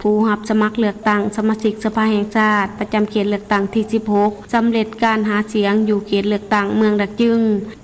ຜູ້ຮັບສະໝັກເລືອກຕັ້ງສະມາຊິກສະພາແຫ່ງຊາດ ປະຈຳເຂດເລືອກຕັ້ງທີສິບຫົກ ສຳເລັດການຫາສຽງຢູ່ເຂດເລືອກຕັ້ງເມືອງດາກຈຶງ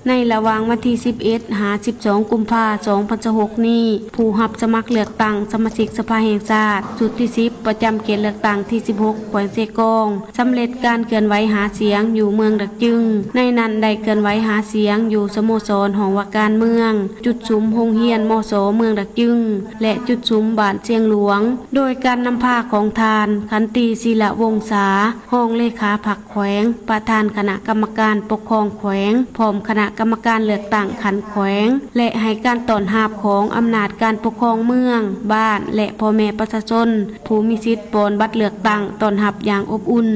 ໃນລະຫວ່າງວັນທີສິບເອັດ ຫາ ສິບສອງ ກຸມພາ ສອງພັນຊາວຫົກນີ້, ຜູ້ຮັບສະໝັກເລືອກຕັ້ງສະມາຊິກສະພາແຫ່ງຊາດ ຊຸດທີສິບ ປະຈຳເຂດເລືອກຕັ້ງທີສິບຫົກ ແຂວງເຊກອງ ສຳເລັດການເຄື່ອນໄຫວຫາສຽງຢູ່ເມືອງດາກຈຶງ. ໃນນັ້ນໄດ້ເຄື່ອນໄຫວຫາສຽງຢູ່ສະໂມສອນຫ້ອງວ່າການເມືອງ, ຈຸດສຸມໂຮງຮຽນ ມສ ເມືອງດາກຈຶງ ແລະ ຈຸດສຸມບ້ານຊຽງຫຼວງ, ໂດຍການນຳພາຂອງທ່ານ ຂັນຕີ ສີລະວົງສາ ຮອງເລຂາພັກແຂວງ, ປະທານຄະນະກຳມະການປົກຄອງແຂວງ, ພ້ອມຄະນະກຳມະການເລືອກຕັ້ງຂັ້ນແຂວງ ແລະ ໃຫ້ການຕ້ອນຮັບຂອງອຳນາດການປົກຄອງເມືອງ, ບ້ານ ແລະ ພໍ່ແມ່ປະຊາຊົນ ຜູ້ມີສິດປ່ອນບັດເລືອກຕັ້ງ ຕ້ອນຮັບຢ່າງອົບອຸ່ນ.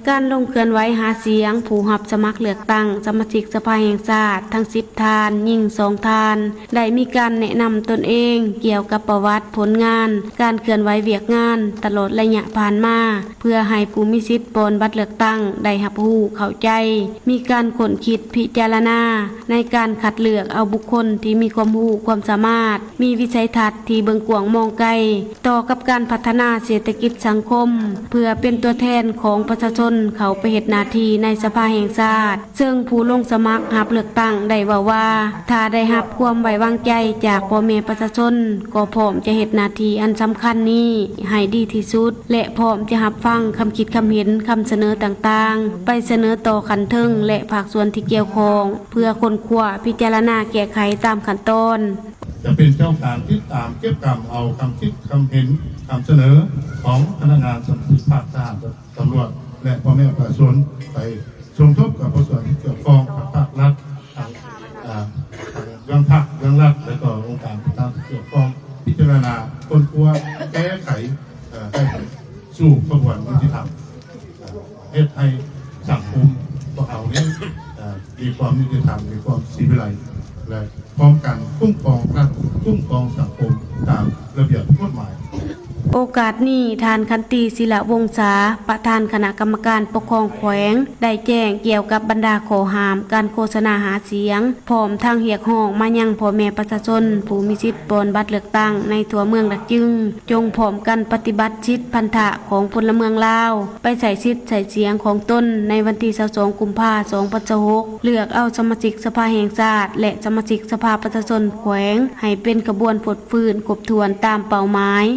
ການລົງເຄື່ອນໄຫວຫາສຽງຜູ້ຮັບສະໝັກເລືອກຕັ້ງສະມາຊິກສະພາແຫ່ງຊາດທັງສິບທ່ານ, ຍິງສອງທ່ານ, ໄດ້ມີການແນະນຳຕົນເອງກ່ຽວກັບປະຫວັດ, ຜົນງານ, ການເຄື່ອນໄຫວວຽກງານຕະຫຼອດໄລຍະຜ່ານມາ ເພື່ອໃຫ້ຜູ້ມີສິດປ່ອນບັດເລືອກຕັ້ງໄດ້ຮັບຮູ້ເຂົ້າໃຈ, ມີການຄົ້ນຄິດພິຈາລະນາໃນການຄັດເລືອກເອົາບຸກຄົນທີ່ມີຄວາມຮູ້ຄວາມສາມາດ, ມີວິໄສທັດທີ່ເບິ່ງກວ້າງມອງໄກ ຕໍ່ກັບການພັດທະນາເສດຖະກິດສັງຄົມ ເພື່ອເປັນຕົວແທນຂອງປະຊາຊົນເຂົ້າໄປເຮັດໜ້າທີ່ໃນສະພາແຫ່ງຊາດ. ເຊິ່ງຜູ້ລົງສະໝັກຮັບເລືອກຕັ້ງໄດ້ເວົ້າວ່າ ຖ້າໄດ້ຮັບຄວາມໄວ້ວາງໃຈຈາກພໍ່ແມ່ປະຊາຊົນ ກໍພ້ອມຈະເຮັດໜ້າທີ່ອັນສຳຄັນນີ້ໃຫ້ດີທີ່ສຸດ ແລະ ພ້ອມຈະຮັບຟັງຄຳຄິດຄຳເຫັນ, ຄຳສະເໜີຕ່າງໆ ໄປສະເໜີຕໍ່ຂັ້ນເທິງ ແລະ ພາກສ່ວນທີ່ກ່ຽວຂ້ອງ ເພື່ອຄົ້ນຄວ້າ, ພິຈາລະນາແກ້ໄຂຕາມຂັ້ນຕອນ. ຈະເປັນເຈົ້າການຕິດຕາມເກັບກຳເອົາຄຳຄິດຄຳເຫັນ, ຄຳສະເໜີຂອງພະນັກງານສຳນັກງານພາກທະຫານ, ຕຳຫຼວດ ແລະ ພໍ່ແມ່ປະຊາຊົນ ໄປສົມທົບກັບພາກສ່ວນທີ່ກ່ຽວຂ້ອງ, ພາກລັດ, ທາງ ເອີ ທາງເບື້ອງພັກເບື້ອງລັດ ແລະ ກໍອົງການຕ່າງໆທີ່ກ່ຽວຂ້ອງ, ພິຈາລະນາ, ຄົ້ນຄວ້າ, ແກ້ໄຂ, ເອີ ໃຫ້ສູ່ຂະບວນຍຸຕິທຳ, ເຮັດໃຫ້ສັງຄົມພວກເຮົານີ້ ເອີ ມີຄວາມຍຸຕິທຳ, ມີຄວາມສີວິໄລ ແລະ ພ້ອມກັນຄຸ້ມຄອງລັດ, ຄຸ້ມຄອງສັງຄົມຕາມລະບຽບກົດໝາຍ. ໂອກາດນີ້, ທ່ານ ຂັນຕີ ສີລະວົງສາ, ປະທານຄະນະກຳມະການປົກຄອງແຂວງ ໄດ້ແຈ້ງກ່ຽວກັບບັນດາຂໍ້ຫ້າມການໂຄສະນາຫາສຽງ, ພ້ອມທັງຮຽກຮ້ອງມາຍັງພໍ່ແມ່ປະຊາຊົນຜູ້ມີສິດປ່ອນບັດເລືອກຕັ້ງໃນທົ່ວເມືອງດາກຈຶງ ຈົ່ງພ້ອມກັນປະຕິບັດສິດພັນທະຂອງພົນລະເມືອງລາວ ໄປໃຊ້ສິດໃຊ້ສຽງຂອງຕົນໃນວັນທີຊາວສອງ ກຸມພາ ສອງພັນຊາວຫົກ ເລືອກເອົາສະມາຊິກສະພາແຫ່ງຊາດ ແລະ ສະມາຊິກສະພາປະຊາຊົນແຂວງ ໃຫ້ເປັນຂະບວນຟົດຟື້ນຄົບຖ້ວນຕາມເປົ້າໝາຍ.